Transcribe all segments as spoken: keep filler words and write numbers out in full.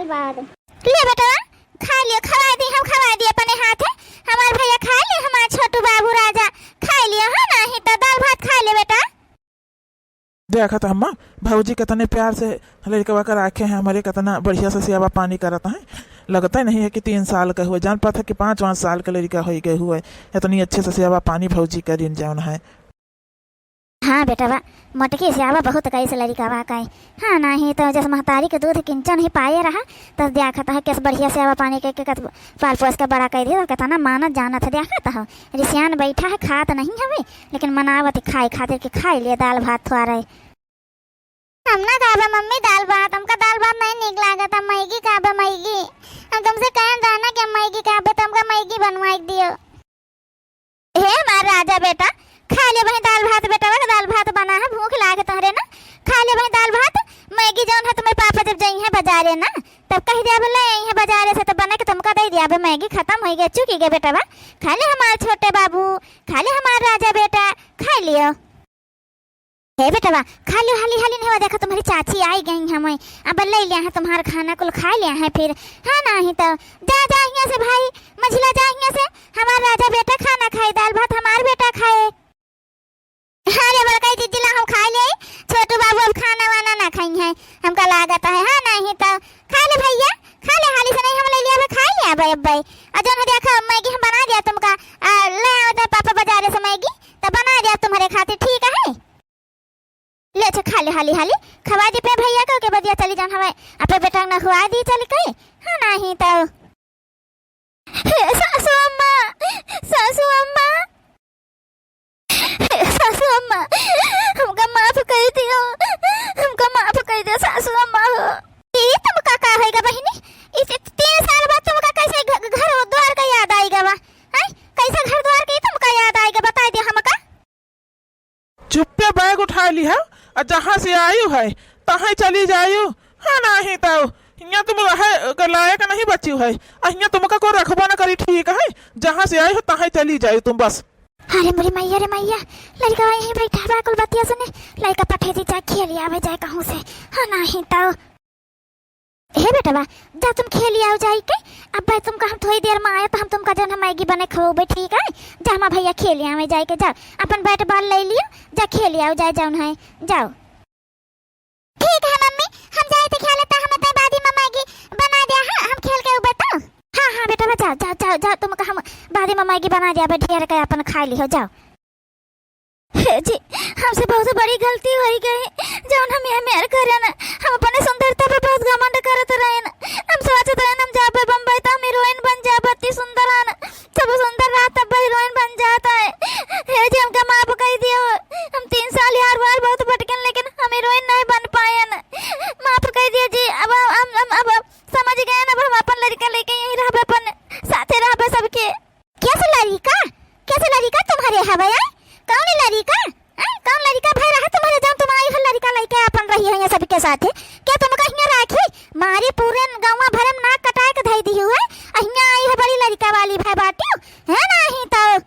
ले बेटवा, खाइ लियो, खवाइ दी, हम खवाइ दी अपने हाथे। हमार भइया खाइ लियो, हमार छोटू बाबू राजा खाइ लियो, हाँ, नाहीं त दाल भात खाइ लियो बेटा। देखत हम्मा, भौजी कितने प्यार से लड़कवा के राखे हैं, हमरे कितना बढ़िया से सेवा पानी करत हैं। लगते नहीं है कि तीन साल के हुए, जान पात है कि पाँच, पाँच साल के लड़का होइ गए हुए। इतनी अच्छे से सेवा पानी भौजी करिन जौन है। हाँ बेटवा, मोटकी सेवा बहुत कइस लड़िकवा कइ। हाँ, नाहीं त जस महतारी के दूध किंचन ही पाए रहा, तस देखत ह केस बढ़िया सेवा पानी कइ के कत-, पाल पोस के बड़ा कइ दिया, केतना मानत जानत ह, देखत ह। रिसियान बैठा है, खात नहीं हवे, लेकिन मनावत खाए खातिर के खाइ ले दाल भात थोड़ा। हम ना खाबे मम्मी दाल भात, हमका दाल भात नहीं नीक लागत, हम मैगी खाबे, मैगी। हम तुमसे कहन रहा ना कि हम मैगी खाबे, तो हमका मैगी बनवाइ दियो। हे हमार राजा बेटा, खाइ ले वही दाल भात बेटवा, दाल भात बना है, भूख लागे तोहरे ना, खाइ ले वही दाल भात। मैगी जौन है तुम्हारे पापा जब जइहैं बजारे ना, तब कहि दिया बोले अइहैं बजारे से तो बना के तुमका दइ दिया। अब मैगी खतम होइ गए, चुकि गए बेटवा, खाइ ले हमार छोटे बाबू, खाइ ले हमार राजा बेटा, खाइ लियो। हे बेटवा, खाइ लियो हाली हाली, नहीं हुआ देखा तुम्हारी चाची आइ गई हैं, अब लइ लिया है तुम्हार खाना कुल खाइ लिया है फिर। हाँ नाहीं तो जा, जा हियाँ से भाई, मझिला जा हियाँ से, हमार राजा बेटा खाना खाए, दाल भात हमार बेटा खाए। हाँ रे बड़काई जिज्जी ला हम खाइ ले, छोटू बाबू अब खाना वाना ना खइहैं, हमका लागत है, हाँ नाहीं तो खाइ ले भइया, खाइ ले हाली से, नहीं हम लइ लिया, खाइ लिया अब्बे, अब्बे। अ जौन है देखा मैगी हम बनाइ दिया तुमका, अ, ले आओ तो पापा बजारे से मैगी, तो बनाइ दिया तुम्हारे खातिर, ठीक है? ले अच्छा खाइ ले हाली हाली, खवाइ दे अपने भइया के, ओके बदिया चली जान हवे, अपने बेटा न हुआ दी चली कइ, हाँ नाहीं तो। हे सासू अम्मा, सासू अम्मा, हे सासू अम्मा, हमका माफ कइ दियो, हमका माफ कइ दियो सासू अम्मा हो। ई तुमका का होइगा बहिनी? ई ती-, तीन साल बाद तुमका कइसे घ-, घर द्वार का याद आइगा बा? हैं? कइसे घर द्वार के तुमका याद आइगा, बताइ दियो हमका। चुप्पे बैग उठाइ लिहा, अ जहाँ से आयु है, तहाँ चली जायु। हाँ, नाहीं तउ हियाँ तुम रहे के लायक नहीं बच्यू है, अ हियाँ तुमका कोई रखबो न करी, ठीक है? जहाँ से आयु हो, तहाँ चली जायु तुम बस। अरे मोरी मइया रे मइया, लड़िकवा यहीं बैठा बा, कुल बतिया सुने, लड़िका पठे दी जाए, खेलि आवे जाए कहूँ से। हाँ, नाहीं तउ। हे बेटवा, जा तुम खेलि आओ जाइके। अब भाई तुमका हम थोड़ी देर मा आए तो हम तुमका जौन है मैगी बने खवउबे, ठीक है? जा हमार भइया खेलि आवे जाइके, जा अपन bat ball लइ लियो, जा खेलि आओ जाए जौन है, जाओ। ठीक है मम्मी, हम जाए तो खेले तो हमें तै बादी मा मैगी बना दिया, हाँ, हम खेल के उबे तो। हाँ, हाँ बेटवा, जाओ, जाओ, जाओ, जाओ, तुमका हम बादी मा मैगी बना दिया, बे ढेर के अपन खाइ लिहो, जाओ। हे जी, हमसे बहुत बड़ी गलती होइ गई, जौन हम ये मेर करेन। हम अपने सुंदरता पे बहुत घमंड करत रहेन। हम सोचत रहेन हम जाबे बम्बई तो हम हीरोइन बन जाबे, अति सुंदर आन, सब सुंदर रहत तब हीरोइन बन जात है। हे जी, हमका माफ कइ दियो, हम तीन साल यार बार बहुत भटकेन, लेकिन हम हीरोइन नहीं बन पाएन। माफ कइ दियो जी, अब हम, हम, अब समझ गएन, अब हम अपन लड़िका लइके यहीं रहबे, अपन साथे रहबे सबके। केस लड़िका? केस लड़िका तुम्हरे हवे, आय? कौन लड़िका? आय? कौन लड़िका भय रहा तुम्हरे, जौन तुम आई हो लड़िका लइके अपन रही हो यहाँ सबके साथे? क्या तुमका हियाँ राखी? मारी पूरे गौवा भरे में नाक कटाए के धई दी हुए, आ हियाँ आई हो बड़ी लड़िका वाली भय बाटियो, है नाहीं तउ।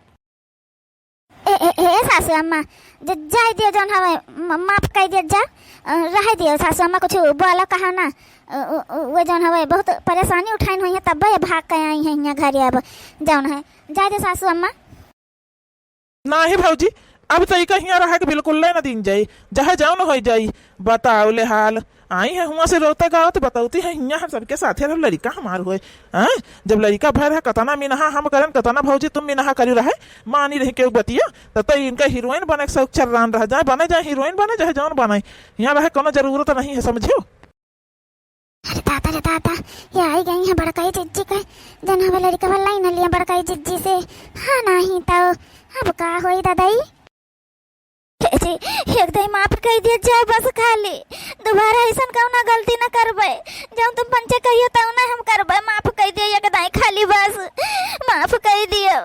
ए, ए, ए, सासू अम्मा, ज-, जाए दियो जौन हवे, म-, माफ कइ दियो जा, अ, रहे दियो सासू अम्मा, कुछ बोला कहा ना, अ, अ, अ, वो जौन हवे बहुत परेशानी उठाइन हुई है, तब ये भाग के आई हैं हियाँ घरे, अब जौन है, जाए दे सासू अम्मा। नाहीं भौजी, अब तइका हियाँ रहे के बिल्कुल ले न दीन जाई, जहे जौन होइ जाई, बताओ ले हाल। आई है हुआँ से रोते गावत, बतौती है हियाँ हम सबके साथे रहो, लड़िका हमार होए। हैं? जब लड़िका भय रहे, कतना मिनहा हम करेन, कतना भौजी तुम मिनहा करी रहे, मानी रही केहू बतिया, तब तो इनका हीरोइन बने के शौक चर्रान रह जाए, बने जाए हीरोइन बने, चाहे जौन बने, हियाँ रहे कोनो जरूरत नहीं है, समझियो? अरे दादा रे दादा, ये आई गई है बड़काई जिज्जी के, जौन हमें लड़िका वाला ही न लिया बड़काई जिज्जी से। हाँ, नाहीं तउ अब का होई दादाई? हे जी, एक दाई माफ कइ दिया जाए बस खाली, दोबारा अइसन कउनो गलती न करबे, जौन तुम पंचे कहियो तौन हम करबे, माफ कइ दिया एक दाई खाली बस, माफ कइ दियो।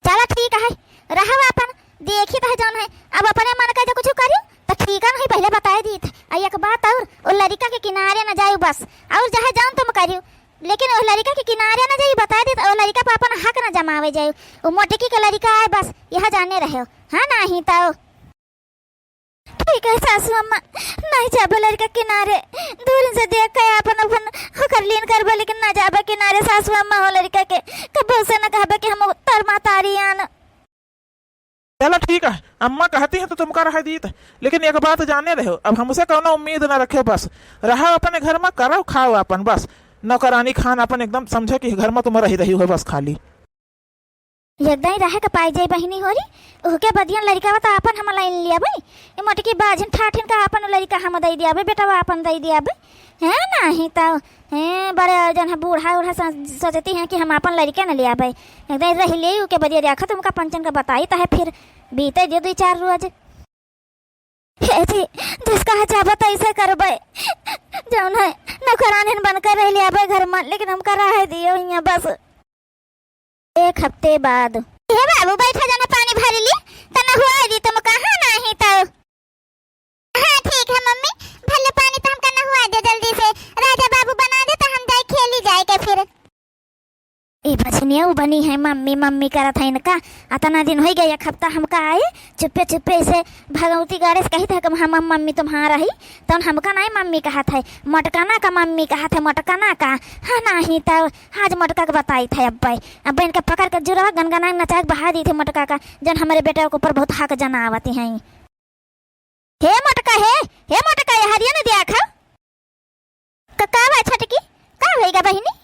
चला ठीक है, रहब अपन, देखी तो जौन है, अब अपने मन का जो कुछ करियो, तो ठीक है नहीं, पहले बताए दीत। आ एक बात और, वो लड़िका के किनारे न जायु बस, और चाहे जौन तुम करियो, लेकिन वो लड़िका के किनारे न जायु, बताए दीत, वो लड़िका पर अपन हक न जमावे जायु। वो मोटकी के लड़िका है बस, यह जाने रहे हो, हाँ नाहीं तउ। ठीक है सासू अम्मा, नहीं जाबे लड़िका किनारे, दूर से देख के अपन, अपन करबे, लेकिन ना जाबे किनारे सासू अम्मा हो लड़का के, कबो से ना कहबे कि हम तोर महतारी आन। चलो ठीक है, अम्मा कहती हैं तो तुमका रह दीत, लेकिन एक बात जाने रहो, अब हमसे कौनो उम्मीद ना रखे, बस रहो अपने घर में, करो खाओ अपन, बस नौकरानी खान अपन एकदम समझो कि घर में तुम रही रही हो बस खाली। एकदम रहे के पाई जाई बहिनी होरी, ओके बदियन लड़िका बता अपन हम लाइन लिया भाई, ये मोटकी बाझिन ठाठिन का अपन लड़िका हम दई दिया भाई, बेटवा अपन दई दिया भाई। हैं, नाही त, हैं, बड़े जन है, बूढ़ा, बूढ़ा स-, सोचती हैं कि हम आपन लड़िका न ले आबे। एकदम रह ले, उके बदिया देखा, तुमका पंचन का बताई त है, फिर बीते दियो दुई चार रोज। हे जी, जस कहा चाहबा तैसे करबे। जौन है, नौकरानिन बनकर रह ले आबे घर में, लेकिन हमका रह दियो हियां बस। एक हफ्ते बाद। हे बाबू, बैठा, जाना पानी भर ली, त नहुआ दी तुम, कहाँ नाही त। हाँ, ठीक है मम्मी, भर ले पानी त हमका नहुआ दे जल्दी से। राजा बाबू बना दे त हम जाए खेली जाए के फिर। ए बछनिया, उ बनी है मम्मी, मम्मी करत है इनका। अतना दिन होइ गया, एक हफ्ता हमका आए, चुप्पे चुप्पे से भगवती गाड़े से कही था कि हम, हम मम्मी तुम्हारा ही, तौन हमका नाई मम्मी कहत है, मोटकाना का मम्मी कहत है, मोटकाना का। हाँ, नाही त आज मोटका के बताई था अब्बे। अब्बे इनका पकड़ के जुरवा गनगना नचाक बहा दी थे मोटका का, जौन हमरे बेटा के ऊपर बहुत हक जनावत हैं। हे मोटका, हे, हे मोटका, ये हरिया न दिया खा। का, का बा छोटकी? का होइगा बहिनी?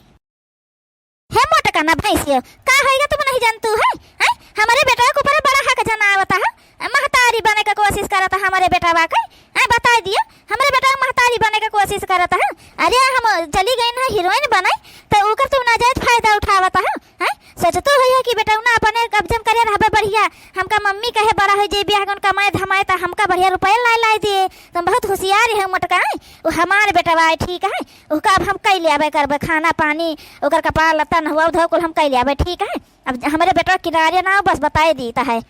हे मोटका ना भैंसियो, का होइगा तुम नहीं जानतू है? हैं? हमरे बेटवा के ऊपर बड़ा हक जनावता है। महतारी बने के कोशिश करता हमरे बेटवा के। हैं, बताई दियो, हमरे बेटवा के महतारी बने के कोशिश करता है। अरे हम चली गई ना हीरोइन बने, तो ओकर तू नाजायज फायदा उठावता है। हैं? सोचतू होइगा कि बेटवा ना अपने कब्जे में करे रहबे बढ़िया, हमका मम्मी कहे बड़ा हो जे बियाह कौन कमाए धमाए त हमका बढ़िया रुपया लाए लाए दिए। तुम बहुत होशियार है मोटका, हैं? वो हमार बेटवा है, ठीक है? ओका अब हम कई ले आबे करबे, खाना पानी, ओकर कपड़ा लत्ता, नहुआ धो कुल हम कई ले आबे, ठीक है? अब हमरे बेटवा किनारे ना हो, बस बताए दीत है।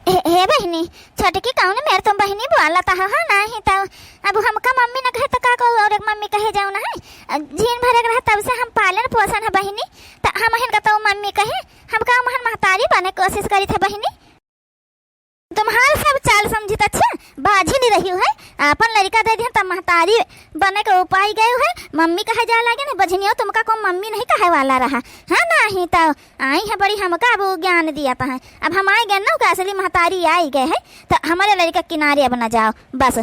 हे, हे बहिनी, छोटकी कौन मेर तुम बहिनी बोलत हो, हाँ, नाही त अब हमका मम्मी न कहे त का कहू, और एक मम्मी कहे जाऊ ना है। अ, झीन भरे के रहा तब से हम पालन पोषण है बहिनी, त हम हिन का तो मम्मी कहे, हमका महन महतारी बने कोशिश करी थे बहिनी। तुम्हार सब चाल समझी त अच्छा, बाझी नहीं रही है, आपन लड़का दे दिहन त महतारी बने के उपाय गए है, मम्मी कहे जाए लागे ना, बझनियो तुमका को मम्मी नहीं कहे वाला रहा। हाँ, नाही त आई है बड़ी हमका अब वो ज्ञान दिया त है, अब हम आए गए ना, ओका असली महतारी आई गए है, त हमारे लड़का किनारे अब न जाओ बस।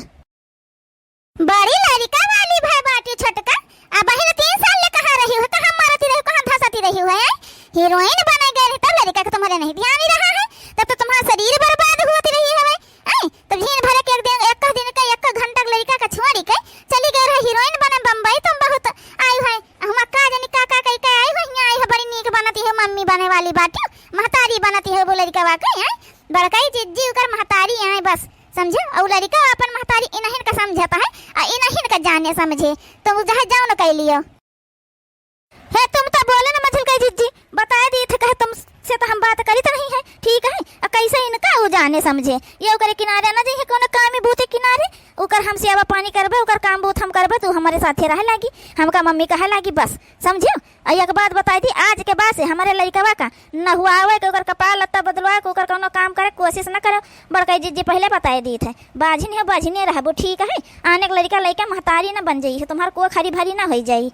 बड़ी लड़का वाली भय बाटी छोटका, अब बहिन तीन साल ले कहाँ रही हो, कहाँ मारती रही, कहाँ धसती रही हो, हैं? हीरोइन बने गए रही तब लड़का के तुम्हारे नहीं ध्यान ही रहा है, तब तो तुम्हारा शरीर बर्बाद होती रही है, हैं? तो दिन भर के एक दिन, एक दिन के एक घंटा के लड़का का छोड़ी के चली गए रहे हीरोइन बने बम्बई, तुम बहुत आई है, हम का जानी का का कही के आई हो, हियाँ आई हो, बड़ी नीक बनती हो, मम्मी बने वाली बाटी, महतारी बनती हो, वो लड़का वाकई है, बड़काई जिज्जी ओकर महतारी आए बस, समझे? और लड़का अपन महतारी इनहिन का समझता है, आ इनहिन का जाने समझे, तुम चाहे जाओ न कह लियो। हे, तुम तो बोले न मझिल कही जिज्जी, बताए दी थे, कहे तुमसे तो हम बात करी तो नहीं है, ठीक है? आ कैसे इनका वो जाने समझे, ये ओकरे किनारे न जइहे, कोनो काम बूते किनारे, ओकर हम सेवा पानी करबे, ओकर काम बूत हम करबे, तू हमारे साथे रहे लागी, हमका मम्मी कहे लागी, बस, समझियो? आ एक बात बताई दी, आज के बाद से हमारे लड़कवा का नहुआवे के, ओकर कपार लत्ता बदलवा के, ओकर कौनो काम करे के कोशिश न करे। बड़काई जिज्जी पहले बताए दी थे, बाझिन है, बाझिने रहबो, ठीक है? आने के लड़का लड़का महतारी न बन जाई है, तुम्हार कोख हरी भरी न होई जाई।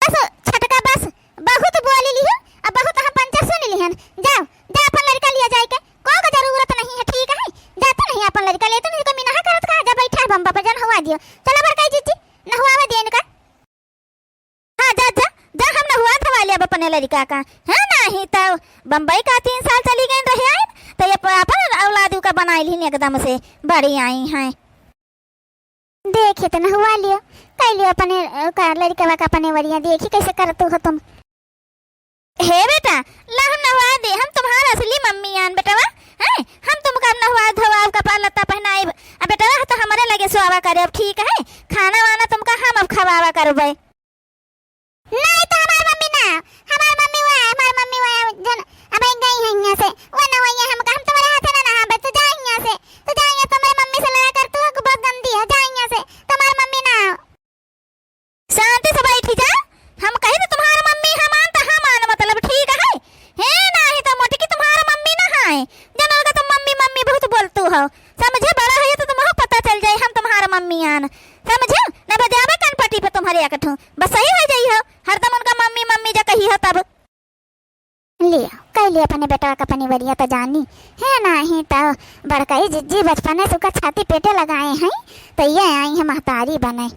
बस छोटका बस, बहुत बोली लिहो, अब बहुत हम पंचा सुन लिहन। जाओ, जा अपन लड़का लिया जाए के, को के जरूरत नहीं है, ठीक है? जाते नहीं अपन लड़का लेते नहीं, तो मिनहा करत का, जा बैठा बम्बा पर, जन हुआ दियो। चलो बड़काई जिज्जी, नहुआवे दियो इनका। हाँ, जा, जा, जा, हम नहुआ धवा लेब अपने लड़िका का। हाँ, नाही त बम्बई का तीन साल चली गई रहे आइन, त ये प-, अपन औलाद का बनाई लिहिन एकदम से बड़ी आई हैं। देखिए त नहुआ लियो, कई लियो अपने, अ, का लड़िकवा का अपने वरिया, देखी कैसे करतू हो तुम। हे बेटा, ला हम नहवा दे, हम तुम्हार असली मम्मी आन बेटवा, हैं? हम तुमका अब नहवा धोवाब, कपड़ा लत्ता पहनाइब। अब बेटवा तो हमरे लगे सोवा करे, अब ठीक है? खाना वाना तुमका हम अब खवावा करबे। नहीं तो हमार मम्मी ना, हमार मम्मी वो है, हमार मम्मी वो है, जन अब गई है यहाँ से, वो ना वो ये हमका, हम तुम्हारे हाथे ना नहाबे, तू जा यहाँ से, तू जा यहाँ, तुम्हारे मम्मी से लड़ा कर, तू बहुत गंदी है, जा यहाँ से, तुम्हार मम्मी ना। शांति से बैठी जा। हम कही तो तुम्हार मम्मी हम आन, त हम आन, मतलब ठीक है? हे नाही त मोटकी तुम्हार मम्मी ना है। जनल का तुम मम्मी, मम्मी बहुत बोलतू हो। समझे, बड़ा है तो तुम्हें पता चल जाए हम तुम्हार मम्मी आन। समझे? न बजावे कनपटी पे तुम। हर एक ठो बस सही होइ जाई हो, हरदम उनका मम्मी मम्मी जा कही हो तब। लियो, कइ लियो अपने बेटवा का पनिवरिया त जानी, है नाहीं त बड़कई जिज्जी बचपने से उका छाती पेटे लगाए हैं, त ये आई है महतारी बने।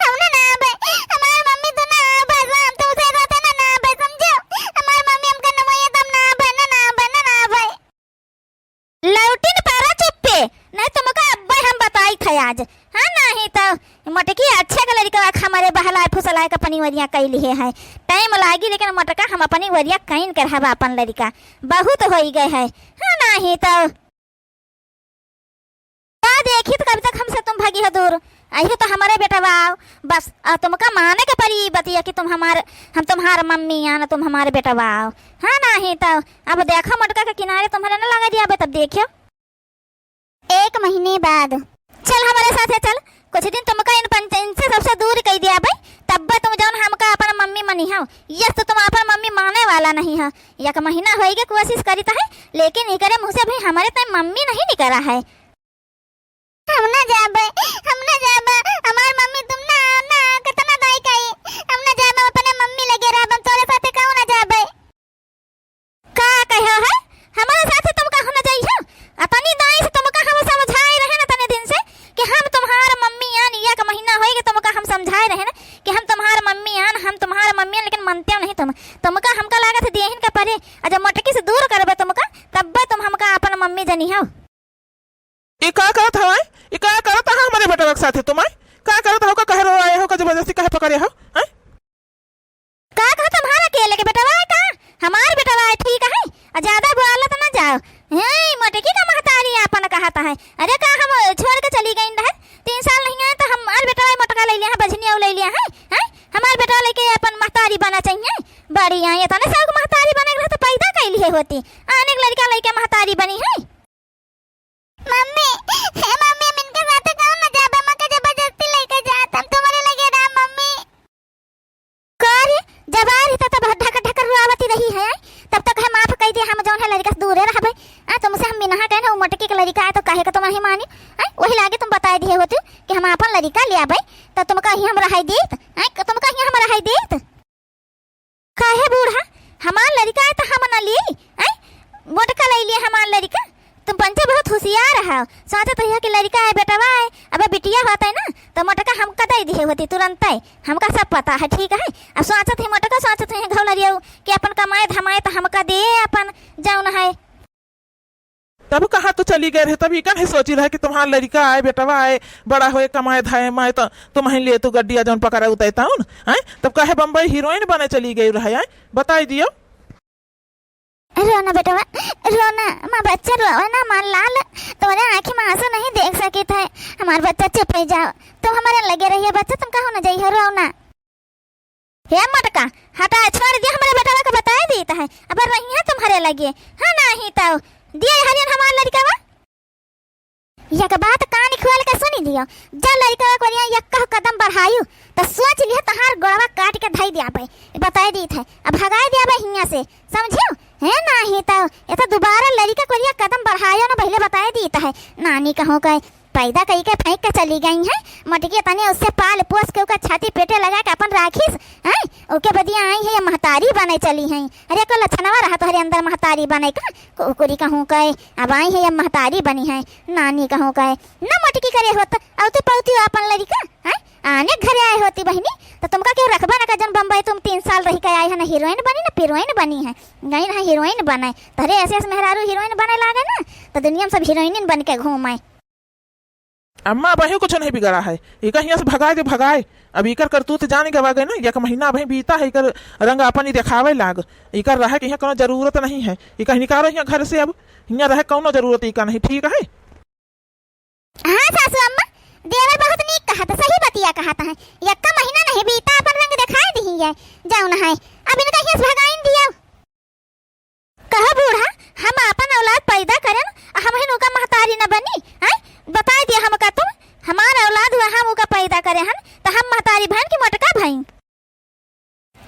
हम ना, ना आबे, हमार मम्मी तो ना आबे, हम तुमसे रहते ना, ना आबे, समझो? हमार मम्मी हमका नमोया तब ना आबे, ना, ना आबे, ना, ना आबे। लौटिन पारा चुप्पे, नहीं तुमका अब्बे हम बताई थे आज। हाँ, नहीं तो मोटकी अच्छे के लड़िका हमारे बहलाए फुसलाए के पनिवरिया कइ लिहे है। टाइम लागी, लेकिन मोटका हम अपनिवरिया कइन के रहबा अपन लड़िका। बहुत होई गए है। हाँ, नहीं तो का देखी त कब तक हमसे तुम भगी हो दूर? अहियो तो हमारे बेटवा आओ, बस, आ, तुमका माने के परी ई बतिया कि तुम हमार, हम तुम्हार मम्मी आन, तुम हमारे बेटवा आओ। हाँ, नहीं तो अब देखो मोटका के किनारे तुम्हारे न लगा दिया, अब तब देखियो। एक महीने बाद। चल हमारे साथे चल, कुछ दिन तुमका इन पंच-, इनसे सबसे दूर कइ दिया भाई, तब तुम जौन हमका अपन मम्मी मनी हो। यस, तो तुम अपन मम्मी माने वाला नहीं हो। एक महीना होइगे कोशिश करित है, लेकिन एकरे मुँह से अभी हमरे तय मम्मी नहीं निकरा है। हम ना जाबे, हम ना जाबे, हमार मम्मी तुम ना, ना, कितना दाई कही, हम ना जाबे, अपने मम्मी लगे रहबे, हम तोरे साथे कहूँ ना जाबे। का कहो है? हमारे साथे तुम कहूँ ना जाई हो? अतनी दाई से तुमका हम समझाए रहे ना तने दिन से कि हम तुम्हार मम्मी आन, एक महीना होइगे तुमका हम समझाए रहे ना कि हम तुम्हार मम्मी आन, हम तुम्हार मम्मी आन, लेकिन मनते नहीं तुम। तुमका हमका लागत है देहिन का परे, आ जब मोटकी से दूर करबे तुमका, तब्बे तुम हमका अपन मम्मी जनी हो। ई का करत हव, हैं? ई का करत हव हमरे बेटवा के साथे तुम, हैं? का करत हव, का कहे रो आए हो, का जबरदस्ती काहे पकड़े हो, हैं? का कहा तुम्हारा अकेले के बेटवा है का? हमार बेटवा है, ठीक है, आ ज्यादा बोलत ना जाओ। हे, मोटकी का महतारी आपन कहत है। अरे का हम छोड़ के चली गई रहे? तीन साल नहीं आए तो हमार बेटवा मोटका ले लिया है, बजनी ले लिया है, हैं? हमार बेटवा लेके अपन महतारी बना चाहिए। बड़ी आई, इतने शौक महतारी बने के रहे तो पैदा कैली है होती। आने के लड़का लेके महतारी बनी है। मम्मी, हे मम्मी, हम इनके साथे कहूँ ना जाबे, मका जबरदस्ती लेके जात, हम तुम्हरे लगे रहा, मम्मी। का रे, जब आ रही त तब ढक ढक रोआवती रही है, तब तक है माफ कइ दे, हम जौन है लड़का से दूरे रहबे। आ, तुमसे हम मिनहा कहने, उ मोटकी के लड़का है तो काहे का तुम नहीं मानी? आ, वही लागे तुम बताए दिए होती कि हम आपन लड़का ले आबे, तो तुम कहीं हम रहाई देत? आ, तुम कहीं हम रहाई देत? काहे बूढ़ा, हमार लड़िका है त हम न ली, हैं? मोटका लइ लिए हमार लड़िका। तुम पंचे बहुत होशियार हो, सोचत रहियो कि लड़िका है, बेटवा है, अबे बिटिया होत है ना, त मोटका हमका दइ दिहे होती तुरंतै। हमका सब पता है, ठीक है? अब सोचत है मोटका, सोचत है घौलरियो कि अपन कमाए धमाए त हमका दे अपन जौन है। तब कहाँ तू चली गए रहे? तब ई काहे सोची रहे कि तुम्हार लड़िका आए, बेटवा आए, बड़ा होए, कमाए धाए माए, तो तुम ही ले तू गड्डिया जौन पकड़ा उतैता हूँ, हैं? तब काहे बम्बई हीरोइन बने चली गई रहे, हैं? बताई दियो। रो ना बेटवा, रो ना, माँ बच्चा रोवे ना, माँ लाल, तुम्हारे आँखी में आंसू नहीं देख सकित है। हमार बच्चा चुप हो जाओ, तुम हमारे लगे रहिए बच्चा, तुम कहूँ ना जाइए, रो ना। हे मोटका, हटा, छोड़ दिया, हमरे बेटवा के बताए दीत है, अब रही है तुम्हारे लगे, हाँ, नाही तो दिया हरियन हमार लड़िकवा। एक बात कान खोल के सुनी दियो, जा लड़िकवा को लिया एक कदम बढ़ायु, तो सोच लिया तहार गोड़वा काट के धई दिया भाई, बताए दीत है, अब भगाए दिया भाई हियाँ से, समझियो? हे नाही तो, ये तो दोबारा लड़िका को लिया कदम बढ़ायो ना, पहले बताए दीत है, नानी कहूँ के पैदा कई के फेंक के चली गई हैं। मोटकी तने उससे पाल पोस के ओकर छाती पेटे लगा के अपन राखिस, हैं? ओके बदिया आई है, ये महतारी बने चली हैं। अरे, को लक्षणवा रहा तोहरे अंदर महतारी बने का? कुकुरी कहूँ के, अब आई है, ये महतारी बनी है, नानी कहूँ के। न मोटकी करे होत, अउती पउती अपन लड़िका, हैं? आने घरे आए होती बहिनी, तो तुमका क्यों रखबा ना का? जन बम्बई तुम तीन साल रही के आए है, ना हीरोइन बनी, ना पीरोइन बनी है। गई ना हीरोइन बने, तोहरे ऐसे ऐसे मेहरारू हीरोइन बने लागे ना, तो दुनिया में सब हीरोइन बन के घूमे। अम्मा, अबहीं कुछ नहीं बिगड़ा है, इका हियाँ से भगाए दे, भगाए। अब इकर करतूत जान गवा गए ना, एक महीना अबहीं बीता है, इकर रंग अपन ही देखावे लाग। इकर रहे के हियाँ कौनो जरूरत नहीं है, इका निकालो हियाँ घर से, अब हियाँ रहे कौनो जरूरत इका नहीं, ठीक है? हाँ सासू अम्मा, देवर बहुत नीक कहत, सही बतिया कहत है। यक्का महीना नहीं बीता, अपन रंग देखाए दिही है, जौन है, अब इनका हियाँ से भगाइन दिया। कहो बूढ़ा, हम आपन औलाद पैदा करेन, आ हमहिन ओका महतारी न बनी, हैं? बताए दिया हमका तुम, हमार औलाद हुआ, हम ओका पैदा करे हन, त हम महतारी भइन कि मोटका भइन?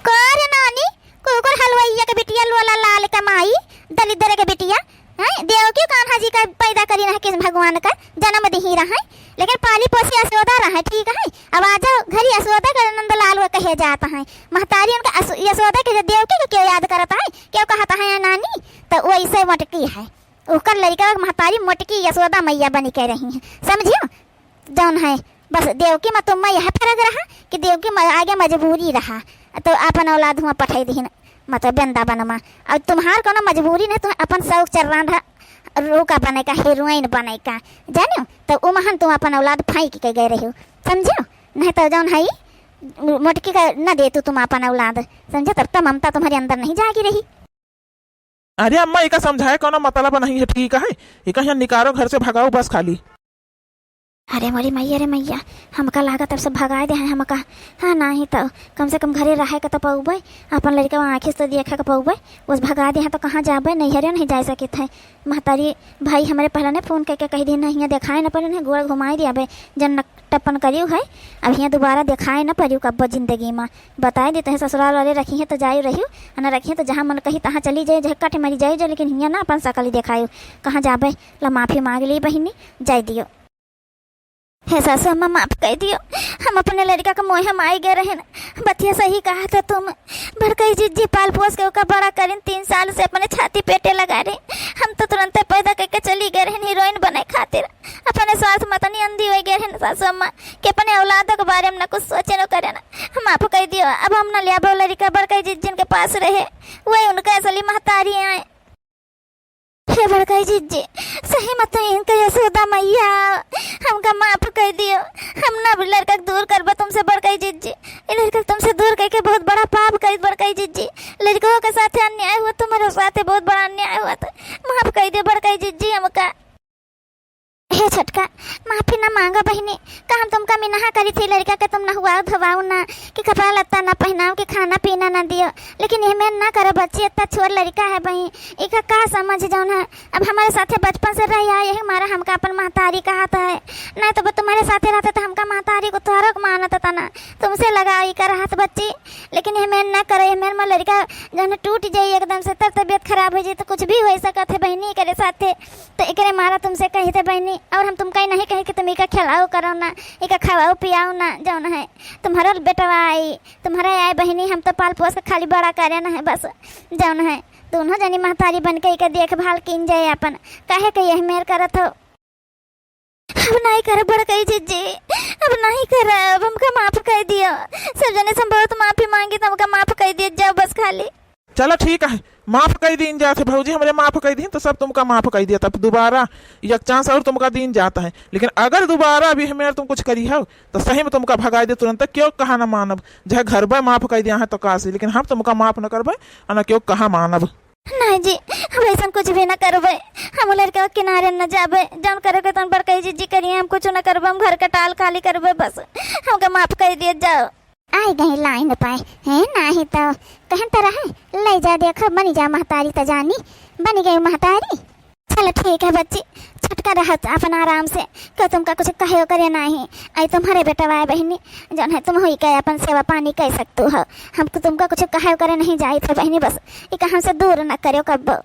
का रे नानी, कुकुर हलवइया के बिटिया, लोला लाल कमाई, दलिद्दर के बिटिया, हैं? देवकी कान्हा जी का पैदा करी रहा कृष्ण भगवान का, जनम दिही रहा, लेकिन पाली पोसी यशोदा रहे, ठीक है। अब आजा घरी यशोदा के नंदलाल वो कहे जात है। महतारी उनका अस-, यशोदा के देवकी के क्यों याद करत है, क्यों कहत है नानी, तो वैसे मोटकी है। ओकर लड़का महतारी मोटकी यशोदा मैया बनी के रही है, समझियो? जौन है, बस देवकी मा तुम्मा यह फर्क रहा कि देवकी मा आगे मजबूरी रहा, तो अपन औलाद हुआ पठाई दीन, मतलब वृंदावन मा। और तुम्हार कोनो मजबूरी नहीं, तुम्हें अपन शौक चल रहा था, रोका बने का, हीरोइन बने का, जानियो? तो उमहन तुम अपन औलाद फेंक के गए रहियो, समझियो? नहीं तो जौन है, मोटकी का न देतू तुम अपन औलाद, समझे? तब तो ममता तुम्हारे अंदर नहीं जागी रही। अरे अम्मा, इका समझाए कोनो मतलब नहीं है, ठीक है? इका यहाँ निकारो घर से, भगाओ बस खाली। अरे मोरी मैया रे मैया, हमका लागत अब सब भगाए दे हैं हमका। हाँ, नाही तो कम से कम घरे रहे के तो पउबे, अपन लड़का आँखी से तो देखे के पउबे। बस भगाए दे हैं तो कहाँ जाबे, नैहरे नहीं जा सकित है। महतारी भाई हमरे पहले ने फोन करके कह दिए, नहीं, हियाँ देखाए न पड़े, नहीं गोड़ घुमाए दिया बे, जन टप्पन करियो है, अब हियाँ दोबारा देखाए न परियो कब्बो जिंदगी मा। बताए देते हैं, ससुराल वाले रखी हैं तो जाइयो रहियो, आ न रखी हैं तो जहाँ मन कही तहाँ चली जाइयो, जहाँ कट मरी जाइयो जाइयो, लेकिन हियाँ ना अपन सकल ही देखायो। कहाँ जाबे? ला माफी मांग ली बहिनी, जाए दियो। हे सासू अम्मा, माफ कर दियो, हम अपने लड़का के मोहे माई गए रहे न। बतिया सही कहा था तुम, बड़कई जिज्जी पाल पोस के ओका बड़ा करिन, तीन साल से अपने छाती पेटे लगा रहे। हम तो तुरंते पैदा करके चली गए रहे हीरोइन बने खातिर। अपने स्वार्थ मतनी अंधी हो गए हैं सासू अम्मा, कि अपने औलाद के बारे में ना कुछ सोचे न करे ना। माफ कर दियो, अब हम ना लियाबो लड़का बड़कई जिज्जिन के पास रहे, वही उनका असली महतारी आए। हे बड़कई जिज्जी, सही में तू इनके यशोदा मैया, हमका माफ कर दियो। हम ना लड़का के दूर करबो तुमसे बड़कई जिज्जी, ये लड़का तुमसे दूर करके बहुत बड़ा पाप करी बड़कई जिज्जी। लड़कों के साथ अन्याय हुआ, तुम्हारे साथ बहुत बड़ा अन्याय हुआ, तो माफ कर दियो बड़कई जिज्जी हमका। हे छोटका, माफी ना मांगो बहिनी, का हम तुमका मिनहा करी थी लड़का के तुम नहुआओ धोवाओ ना, कि कपड़ा लत्ता ना पहनाओ, कि खाना पीना ना दियो, लेकिन ये मेर ना करो बच्ची, इतना छोट लड़का है बहिन, इका का समझ जौन है। अब हमारे साथे बचपन से रही है, यही मारा हमका अपन महतारी कहत है, नहीं तो वो तुम्हारे साथे रहते तो हमका महतारी को तोहरो को मानत था ना, तुमसे लगाव इका रहत बच्ची। लेकिन ये मेर ना करो, ये मेर में लड़का जौन टूट जाई एकदम से, तब तबीयत खराब हो जाई, तो कुछ भी हो सकत है बहिनी एकरे साथे। तो एकरे मारा तुमसे कही थे बहिनी, और हम तुमका ही नहीं कही कि तुम इका खिलाओ करो ना, इका खवाओ पियाओ ना, जौन है तुम्हारा बेटवा आई, तुम्हारा आए बहिनी, हम तो पाल पोस के खाली बड़ा करे ना है बस, जौन है दोनों जनी महतारी बन के इका देखभाल कीन जाए अपन, काहे के यह मेर करत हो। अब नहीं करब बड़कई जिज्जी, अब नहीं करब, हमका माफ कर दियो। सब जने से हम बहुत माफी मांगी, तो हमका माफ कर दियो, जाओ बस खाली। चला ठीक है, माफ कर दीन जात है भौजी, हमरे माफ कर दीन तो सब तुमका माफ कर दिया। तब दोबारा एक चांस और तुमका दीन जात है, लेकिन अगर दोबारा भी हमें तुम कुछ करी हो तो सही में तुमका भगाई दे तुरंत। क्यों कहा ना मानब, जह घर बे माफ कर दिया है तो काशी, लेकिन हम तुमका माफ न करबे और न क्यों कहा मानब। नहीं जी, हम ऐसन कुछ भी न करबे, हम लड़का के किनारे न जाबे, जौन करे के तौन बड़कई जिज्जी करिए, हम कुछ न करबे, हम घर के टाल खाली करबे बस, हमका माफ कर दिए जाओ। आई गई लाइन पे, है नाही तो कहन तो रहे, ले जा देखो, बनी जा महतारी तो जानी, बनी गई महतारी। चलो ठीक है बच्ची, छटका रह अपन आराम से, क्यों तुमका कुछ कहे करे नाही, आई तुम्हारे बेटवा है बहिनी, जौन है तुम हुई के अपन सेवा पानी कर सकतू हो, हमको तुमका कुछ कहे करे नहीं जाई थे बहिनी, बस इका हमसे दूर न करो कब्बो।